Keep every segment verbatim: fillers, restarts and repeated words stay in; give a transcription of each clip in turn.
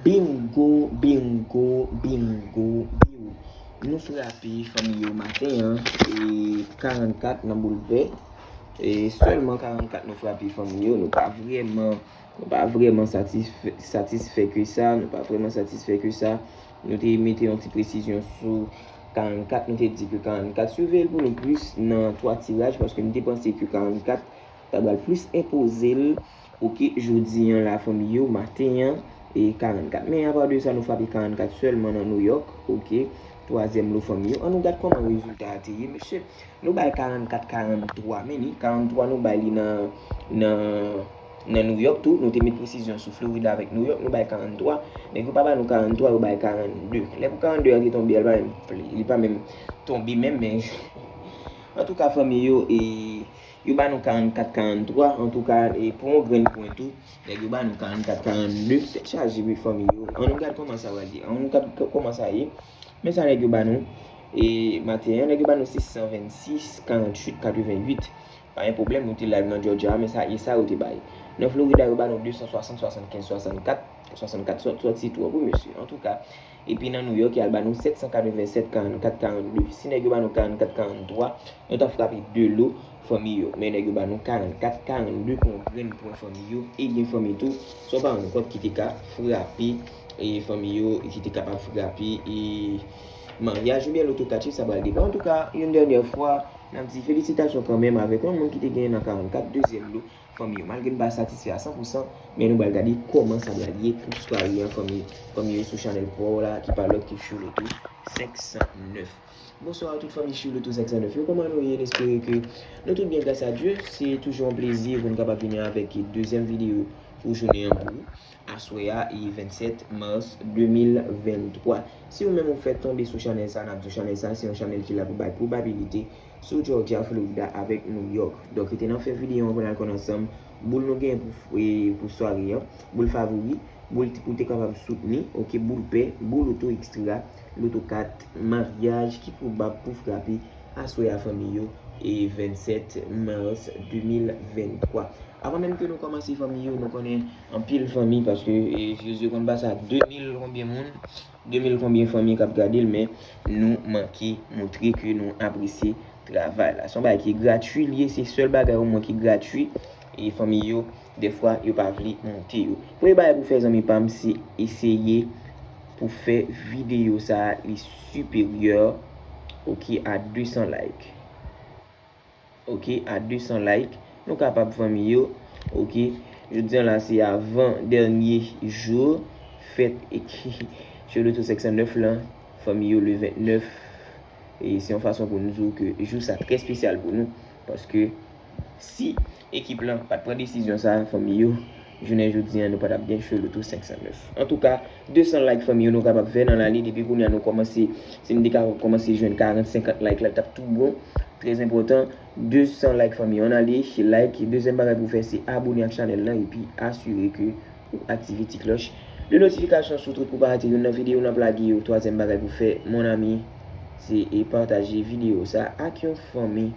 Bingo, bingo, bingo, bingo. Nou frape fanmi yo maten an, e karannkat nan boul vè. E sèlman karannkat nou frape fanmi yo, nou pa vrèman, nou pa vrèman satisfè, satisfè ke sa, nou pa vrèman satisfè ke sa. Nou te mete yon ti presizyon sou karannkat, nou te di ke karannkat, siveye l pou nou plis nan twa tiraj, paske nou te panse ke karannkat ta pral plis enpoze l. Oke, jodi an la, fanmi yo, maten an, e karannkat. Men apa de sa, nou frape karannkat sèlman nan New York. Oke, twazyèm lo, fanmi yo. An nou gad kòman rezilta a te ye, mesye. Nou bay karannkat, karantwa, men ni karantwa nou bay li nan, nan, nan New York tou. Nou te met presizyon sou Florida avèk New York, nou bay karantwa. Nèg yo pa ba nou karantwa, yo bay karannde. Lè pou karannde a te tonbe a, li pa menm, li pa menm tonbe menm, men antouka, fanmi yo, e yo ba nou karannkat, karantwa, antouka, e pou yon grenn pwen tou, nèg yo ba nou karannkat, karannde, tèt chaje wi, fanmi yo. An nou gad kòman sa pral ye, an nou gad k-, kòman sa ye. Men sa nèg yo ba nou, e maten an, nèg yo ba nou sis san vennsis, karanntuit, katreventuit. Pa gen pwoblèm, nou te live nan Georgia, men sa, e sa yo te bay. Nan Florida, yo ba nou de san swasant, swasannkenz, swasannkat, swasannkat sòt, sòt se twòp wi, mesye. Antouka, epi nan New York, y al ba nou sèt san katrevennsèt, karannkat, karannde. Si nèg yo ba nou karannkat, karantwa, nou t ap frape de lo, fanmi yo. Men nèg yo ba nou karannkat, karannde pou yon grenn pwen, fanmi yo. E gen fanmi tou, se yon paran kòb ki te ka frape, e fanmi yo, ki te kapab frape, e maryaj oubyen loto katchif, sa pral depann. Antouka, yon dènyè fwa, n ap di felisitasyon kanmenm avèk yon moun ki te genyen nan karannkat, dezyèm lo, fanmi yo. Malgre n pa satisfè a san pou san, men nou pral gade kòman sa pral ye pou sware an, fanmi, fanmi yo, sou chanèl pa w la, ki pa lòt ke Show Loto senk san nèf. Bonswa a tout fanmi Show Loto senk san nèf yo, kòman nou ye? N espere ke nou tout byen, gras a Dye. Se toujou yon plezi pou n kapab vini avèk dezyèm videyo pou jounen an pou ou. Aswè a, e vennsèt mas de mil venntwa. Si ou menm ou fèk tonbe sou chanèl sa, n ap di w chanèl sa, se yon chanèl ki la pou bay pwobabilite sou Georgia, Florida avèk New York. Donk, rete nan fen videyo an pou n al konn ansanm boul nou genyen pou, e, pou sware an, boul favori, boul pou te kapab soutni, oke, boul pè, boul loto ekstra, loto kat, maryaj ki pwobab pou frape aswè a, fanmi yo, e vennsèt mas de mil venntwa. Avan menm ke nou kòmanse, fanmi yo, nou konnen anpil fanmi, paske, e, views yo konn pase a de mil konbyen moun, de mil konbyen fanmi k ap gade l, men nou manke montre ke nou apresye travay la. Se yon bagay ki gratui l ye, se sèl bagay omwen ki gratui, e fanmi yo, dèfwa, yo pa vle monte yo. Premye bagay pou fè, zanmi pa m, se eseye pou fè videyo sa a li siperyè, oke, a de san like. Oke, a de san like. Nou kapab, fanmi yo. Oke. Jodi an la, se avan dènye jou fèt Show Loto senk san nèf lan, fanmi yo, le vennèf. E se yon fason pou nou di w ke jou sa trè espesyal pou nou. Paske si ekip lan pa t pran desizyon sa, fanmi yo, jounen jodi an, nou pa t ap gen Show Loto senk san nèf. Antouka, de san like, fanmi yo, nou kapab fè nan lane. Depi kounye a nou kòmanse, si nou te ka kòmanse jwenn karant, senkant like la, l t ap tou bon. Trè enpòtan, de san like, fanmi yo. Ann ale, like. Dezyèm bagay pou w fè, se abone ak chanèl lan epi asire ke ou aktive ti klòch de notifikasyon sou tout pou pa rate youn nan videyo n ap lage yo. Twazyèm bagay pou w fè, mon ami, se, e, pataje videyo sa ak yon fanmi,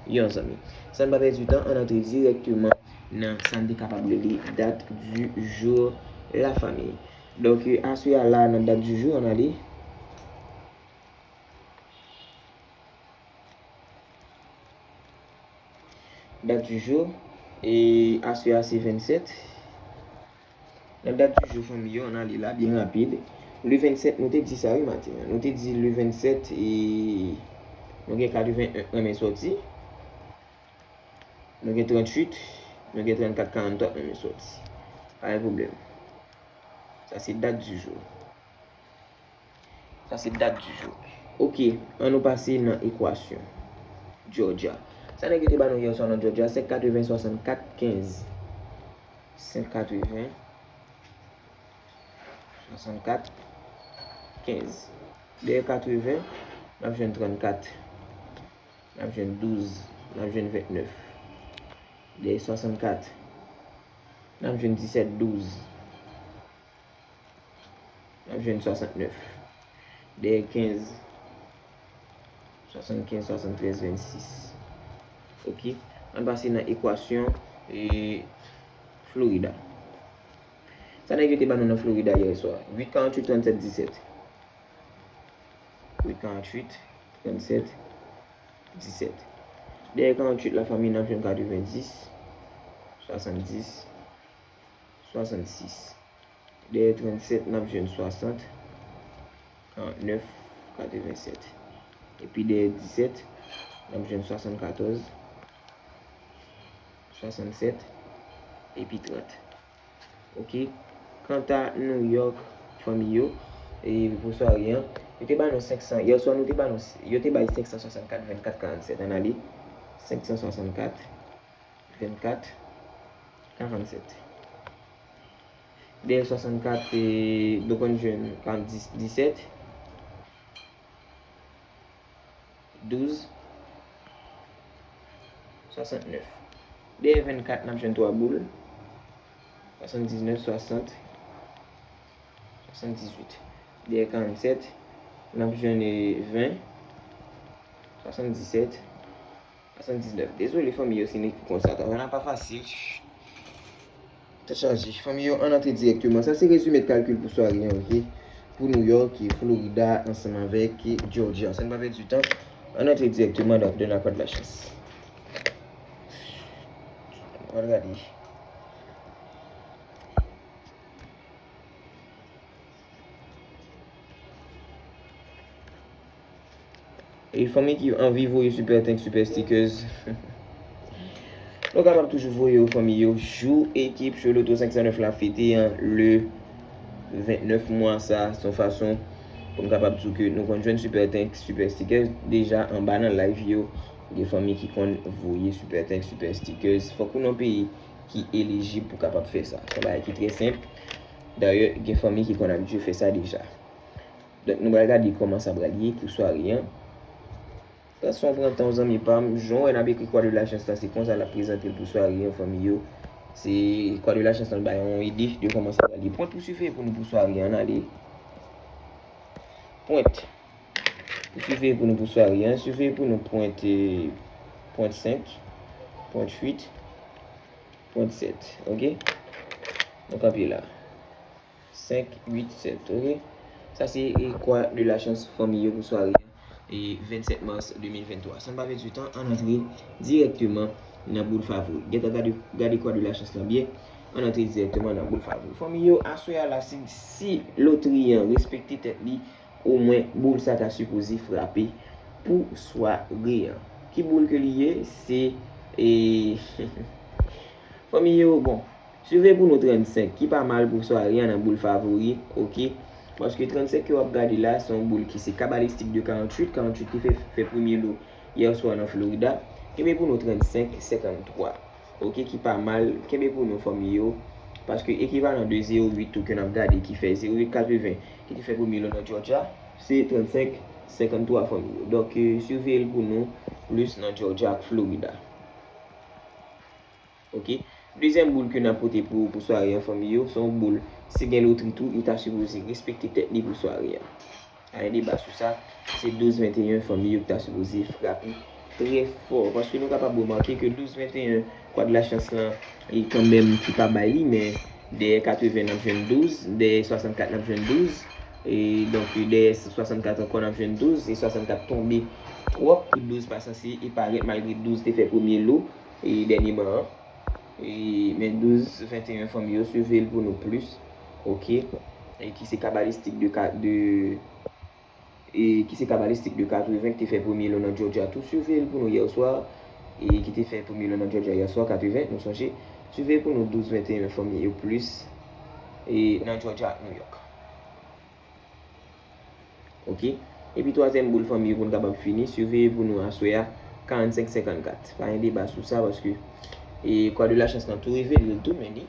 yon zanmi. San n pa pèdi tan, ann antre dirèkteman nan sa n te kapab rele dat di jou, la fanmi. Donk, aswè a la, nan dat di jou, ann ale. Dat di jou, e aswè a se vennsèt. Nan dat di jou, fanmi yo, ann ale la, byen rapid. Le vennsèt, nou te di sa, wi, maten an. Nou te di le vennsèt, e nou gen katreven en k renmen sòti. Nou gen tranntuit, nou gen trannkat, karanntrwa k renmen sòti. Pa gen pwoblèm. Sa se dat di jou. Sa se dat di jou. Oke, ann nou pase nan ekwasyon Georgia. Sa nèg yo te ba nou yè swa nan Georgia, senk katreven, swasannkat, kenz. Senk katreven, swasannkat, kenz. Dèyè katreven, n ap jwenn trannkat. N ap jwenn douz. N ap jwenn vennèf. Dèyè swasannkat, n ap jwenn disèt, douz. N ap jwenn swasantnèf. Dèyè kenz, swasannkenz, swasanntrèz, vennsis. Oke. Ann pase nan ekwasyon, e, Florida. Sa nèg yo te ban nou nan Florida yè swa? Uit karanntuit trannsèt disèt. Uit karanntuit trannsèt disèt. Dèyè karanntuit la, fanmi, n ap jwenn katrevenndis, swasanndis, swasannsis. Dèyè trannsèt, n ap jwenn swasant, karantnèf, katrevensèt. Epi dèyè disèt, n ap jwenn swasannkatòz, swasannsèt, epi trant. Oke. Kanta New York, fanmi yo, e pou sware an, yo te ba nou senksan, yè swa nou te ba nou, yo te bay senksan swasannkat vennkat karannsèt. Ann ale. Senksan swasannkat, vennkat, karannsèt. Dèyè swasannkat, e, nou konn jwenn karant, dis, disèt, douz, swasantnèf. Dèyè vennkat, n ap jwenn twa boul. Swasanndiznèf, swasant, swasanndizuit. Dèyè karannsèt, n ap jwenn, e, ven, swasanndisèt, swasanndiznèf. Dezole, fanmi yo, si n ekri konsa. Travay la pa fasil. Tèt chaje. Fanmi yo, ann antre dirèkteman. Sa se rezime de kalkil pou sware an, oke? Pou New York, Florida, ansanm avèk Georgia. San n pa pèdi tan, ann antre dirèkteman nan, dans la corde de la chance. Ann gade. E fanmi ki anvi voye super thanks, super stickers, nou kapab toujou voye yo, fanmi yo. Jou ekip Show Loto senk san nèf la fete an, le vennèf mwa sa, se yon fason pou n kapab di w ke nou konn jwenn super thanks, super stickers deja anba nan live yo. Gen fanmi ki konn voye super thanks, super stickers. Fòk ou nan peyi ki elijib pou kapab fè sa. Se yon bagay ki trè senp. Dayè, gen fanmi ki konn abitye fè sa deja. Donk, nou pral gade kòman sa pral ye pou sware an. Pran swen w, pran tan w, zanmi pa m. Jan w wè n ap ekri kwa de la chans la, se konsa l ap prezante l pou sware an, fanmi yo. Se kwa de la chans la, l bay yon ide de kòman sa pral ye. Pwent pou siveye pou nou pou sware an, ale. Pwent. Pou siveye pou nou pou sware an, siveye pou nou pwent, e, pwent senk, pwent uit, pwent sèt, oke? Nou kanpe la. Senk, uit, sèt, oke? Sa se, e, kwa de la chans, fanmi yo, pou sware, e, vennsèt mas de mil venntwa. San n pa pèdi tan, ann antre dirèkteman nan boul favori. Gentan gade, gade kwa de la chans lan byen. Ann antre dirèkteman nan boul favori. Fanmi yo, aswè a la, si, si lotri an respekte tèt li, omwen boul sa ta sipoze frape pou sware an. Ki boul ke li ye? Se, e, fanmi yo, bon, siveye pou nou trannsenk, ki pa mal pou sware an nan boul favori, oke? Paske trannsenk ke w ap gade la, se yon boul ki se kabalistik de karanntuit, karanntuit ki fè, fè premye lo yè swa nan Florida. Kenbe pou nou trannsenk senkanntwa. Oke, ki pa mal. Kenbe pou nou, fanmi yo. Paske ekivalan de zewo uit tou ke n ap gade ki fè zewo uit katreven, ki te fè premye lo nan Georgia, se trannsenk senkanntwa, fanmi yo. Donk, e, siveye l pou nou plis nan Georgia ak Florida. Oke. Dezyèm boul ke n ap pote pou, pou sware an, fanmi yo, se yon boul. Si gen lotri tou, li ta sipoze respekte tèt li pou sware an. Pa gen deba sou sa. Se douz venteyen, fanmi yo, ki ta sipoze frape trè fò. Paske nou kapab remake ke douz venteyen, kwa de la chans lan, e kanmenm ki pa bay li, men dèyè katreven n ap jwenn douz, dèyè swasannkat n ap jwenn douz, e donk dèyè swasannkat ankò n ap jwenn douz, e swasannkat tonbe twòp pou douz pa sanse e parèt malgre douz te fè premye lo, e dènyeman an. E, men douz venteyen fanmi yo, siveye l pou nou plis, oke? E ki se kabalistik de ka, de, e ki se kabalistik de katreven ki te fè premye lo nan Georgia tou, siveye l pou nou yè swa, e ki te fè premye lo nan Georgia yè swa, katreven, nou sonje, siveye pou nou douz venteyen fanmi yo plis, e nan Georgia ak New York. Oke. Epi twazyèm boul fanmi yo pou n kapab fini, siveye pou nou aswè a, karannsenk senkannkat. Pa gen deba sou sa paske, e, kwa de la chans lan tou revele l tou, men li,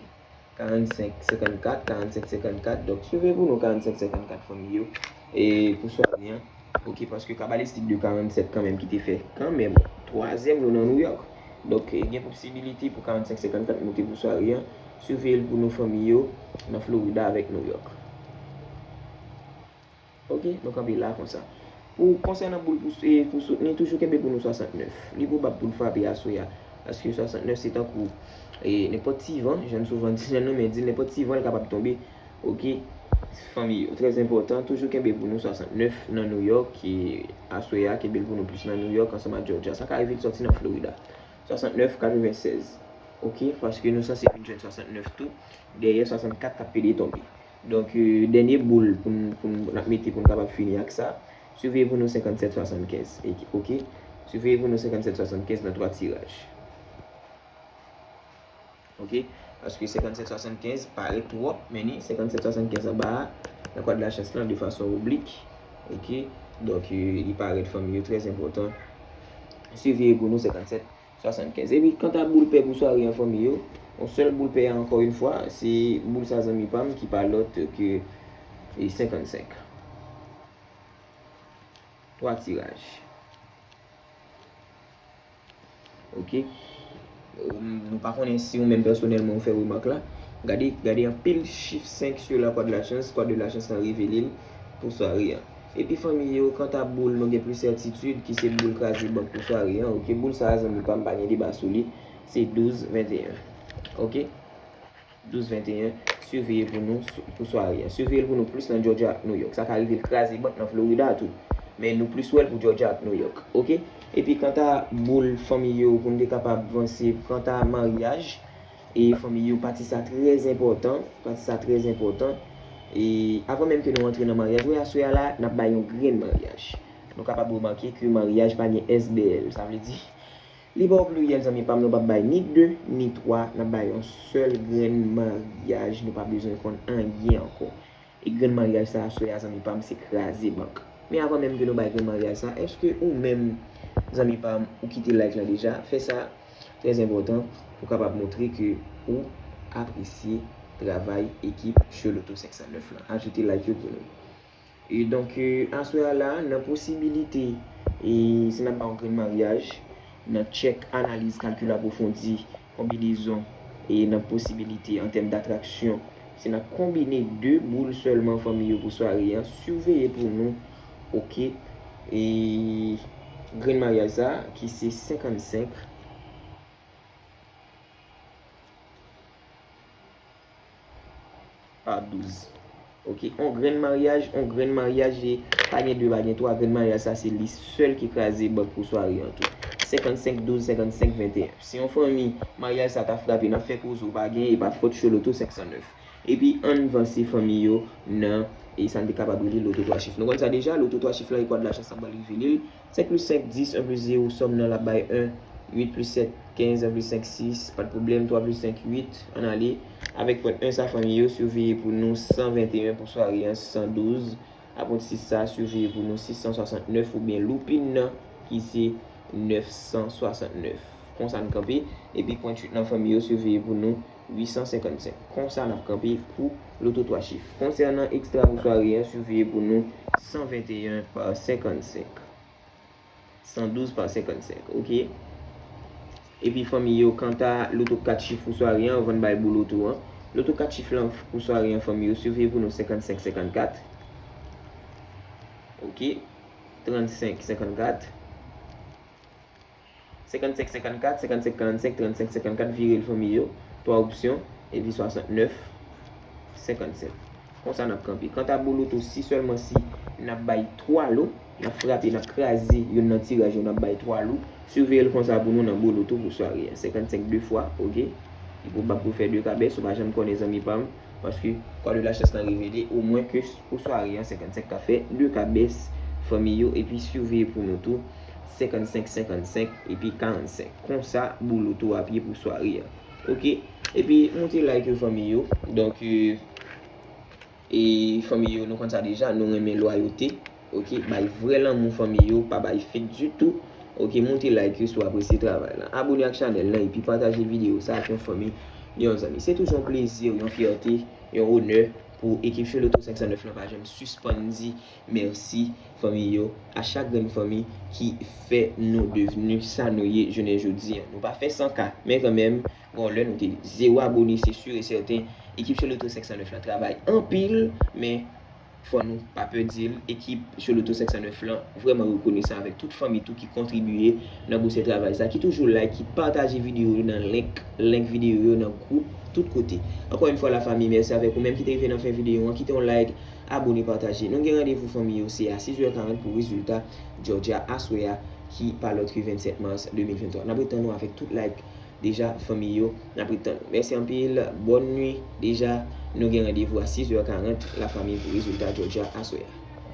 karannsenk senkannkat, karannsenk senkannkat. Donk, siveye pou nou karannsenk senkannkat fanmi yo. E pou sware an, oke, paske kabalistik de karannsèt kanmenm ki te fè kanmenm twazyèm lo nan New York. Donk, e, gen posibilite pou karannsenk senkannkat moute pou sware an. Siveye l pou nou fanmi yo nan Florida avèk New York. Oke, nou kanpe la konsa. Pou konsènan boul pou, e, pou soutni, toujou kenbe pou nou swasantnèf. Li pwobab pou l frape aswè a. Paske swasantnèf se tankou, e, nenpòt ti van, jan n souvan di, jan nou menm di, nenpòt ti van l kapab tonbe. Oke, fanmi yo, trè enpòtan, toujou kenbe pou nou swasantnèf nan New York, e aswè a, kenbe l pou nou plis nan New York, ansanm ak Georgia. Sa ka rive l sòti nan Florida. Swasantnèf katrevennsèz. Oke, paske nou sanse vin jwenn swasantnèf tou, dèyè swasannkat k ap pede tonbe. Donk, e, dènye boul pou n, pou n, n ap mete pou n kapab fini ak sa. Siveye pou nou senkannsèt swasannkenz. Oke? Siveye pou nou senkannsèt swasannkenz nan twa tiraj. Oke? Paske senkannsèt swasannkenz parèt twòp, men ni senkannsèt swasannkenz anba a, nan kwa de la chans lan, de fason oblik. Oke? Donk, e, li parèt fanmi yo trè enpòtan. Siveye pou nou senkannsèt swasannkenz. Epi, kanta boul pè pou sware an, fanmi yo, yon sèl boul pè a, ankò yon fwa, se boul sa, zanmi pa m, ki pa lòt ke, e, senkannsenk. Twa tiraj. Oke? Nou pa konnen si ou menm pèsonèlman ou fè remak la. Gade, gade anpil chif senk sur la kwa de la chans, kwa de la chans lan revele l pou sware an. Epi fanmi yo, kanta boul nou gen plis sètitid, ki se boul kraze bank pou sware an, oke, boul sa a, zanmi pa m, pa gen deba sou li, se douz venteyen. Oke? Douz venteyen, siveye pou nou, pou sware an. Siveye l pou nou plis nan Georgia ak New York. Sa ka rive l kraze bank nan Florida tou. Men nou plis wè l pou Georgia ak New York. Oke? Epi kanta boul fanmi yo, pou n te kapab vanse, kanta maryaj, e fanmi yo, pati sa trè enpòtan, pati sa trè enpòtan. E avan menm ke nou antre nan maryaj, wè aswè a la, n ap bay yon grenn maryaj. Nou kapab remake ke maryaj pa gen S B L. Sa vle di, li pa o pliryèl, zanmi pa m, nou p ap bay ni de, ni twa, n ap bay yon sèl grenn maryaj, nou pa bezwen konn anyen ankò. E grenn maryaj sa aswè a, zanmi pa m, se kraze bank. Men avan menm ke nou bay grenn maryaj sa, èske ou menm, zanmi pa m, ou kite like lan deja? Fè sa, trè enpòtan, pou kapab montre ke ou apresye travay ekip Choloto senk san nèf lan. Ajoute like yo pou nou. E donk, e, aswè a la, nan posibilite, e, si n ap ba yon grenn maryaj, nan tchèk, analiz, kalkil apwofondi, konbinezon, e nan posibilite an tèm datraksyon, si n ap konbine de boul sèlman fanmi yo pou sware an, siveye pou nou, oke, e grenn maryaj sa, ki se senkannsenk, pa douz. Oke, on grenn maryaj, on grenn maryaj, e pa gen de, pa gen twa, grenn maryaj sa, se li sèl ki kraze bank pou sware an tou. Senkannsenk douz, senkannsenk venteyen. Si yon fanmi, maryaj sa ta frape, n ap fè koze, ou pa gen, e pa fòt Choloto senk san nèf. Epi ann vanse fanmi yo nan, e sa n te kapab rele loto twa chif. Nou konn sa deja, loto twa chif lan, e kwa de la chans lan pral revele l. Senk plis senk, dis, en plis zewo, sòm nan l ap bay en, uit plis sèt, kenz, en plis senk, sis, pa t pwoblèm, twa plis senk, uit, ann ale. Avèk pòt en sa fanmi yo, siveye pou nou san venteyen pou sware an, san douz. Apranti sa, siveye pou nou sis san swasantnèf oubyen loupin nan ki se nèf san swasantnèf. Konsa n kanpe, epi pwent uit nan fanmi yo, siveye pou nou uit san senkannsenk. Konsa n ap kanpe pou loto twa chif. Konsènan ekstra pou sware an, siveye pou nou san venteyen pa senkannsenk. San douz pa senkannsenk, oke? Epi fanmi yo, kanta loto kat chif pou sware an, anvan n bay boul loto an. Loto kat chif lan pou sware an, fanmi yo, siveye pou nou senkannsenk senkannkat. Oke? Trannsenk senkannkat. Senkannsenk senkannkat, senkannsenk karannsenk, trannsenk senkannkat, vire l fanmi yo. Twa opsyon, epi swasantnèf senkannsenk. Konsa n ap kanpe. Kanta boul loto, si sèlman si n ap bay twa lo, n ap frape, n ap kraze youn nan tiraj yo, n ap bay twa lo. Siveye l konsa pou nou nan boul loto pou sware an. Senkannsenk de fwa, oke? Li pwobab pou fè de kabès, ou pa janm konnen zanmi pa m. Paske kwa de la chans lan revele omwen ke pou sware an, senkannsenk ka fè de kabès fanmi yo, epi siveye pou nou tou senkannsenk senkannsenk epi karannsenk. Konsa boul loto ap ye pou sware an. Oke? Epi moute like yo fanmi yo. Donk, e, e fanmi yo, nou konn sa deja, nou renmen lwayote. Oke? Bay vrè lanmou fanmi yo, pa bay fake ditou. Oke? Moute like yo si w apresye travay lan. Abone ak chanèl lan epi pataje videyo sa ak yon fanmi, yon zanmi. Se toujou yon plezi, yon fyète, yon onè pou ekip Choloto senk san nèf lan. Pa janm sispann di mèsi fanmi yo, a chak grenn fanmi ki fè nou devni sa nou ye jounen jodi an. Nou pa fè san ka, men kanmenm, gon lè nou te zewo abone, se si e sèten. Ekip Choloto senk san nèf lan travay anpil, men Fò nou pa pè di l, ekip Choloto senk san nèf lan vrèman rekonesan avèk tout fanmi tou ki kontribiye nan gwosè travay sa, ki toujou like, ki pataje videyo yo nan link, link videyo yo nan gwoup, tout kote. Ankò yon fwa, lafanmi, mèsi avèk ou menm ki te rive nan fen videyo an, kite yon like, abone, pataje. Nou gen randevou fanmi yo, se a sis è karant pou rezilta Georgia aswè a, ki pa lòt ke vennsèt mas de mil venntwa. N ap ret tann nou avèk tout like deja, fanmi yo, n ap ret tann nou. Mèsi anpil, bòn nwi. Deja, nou gen randevou a sis è karant, lafanmi, pou rezilta Georgia aswè a.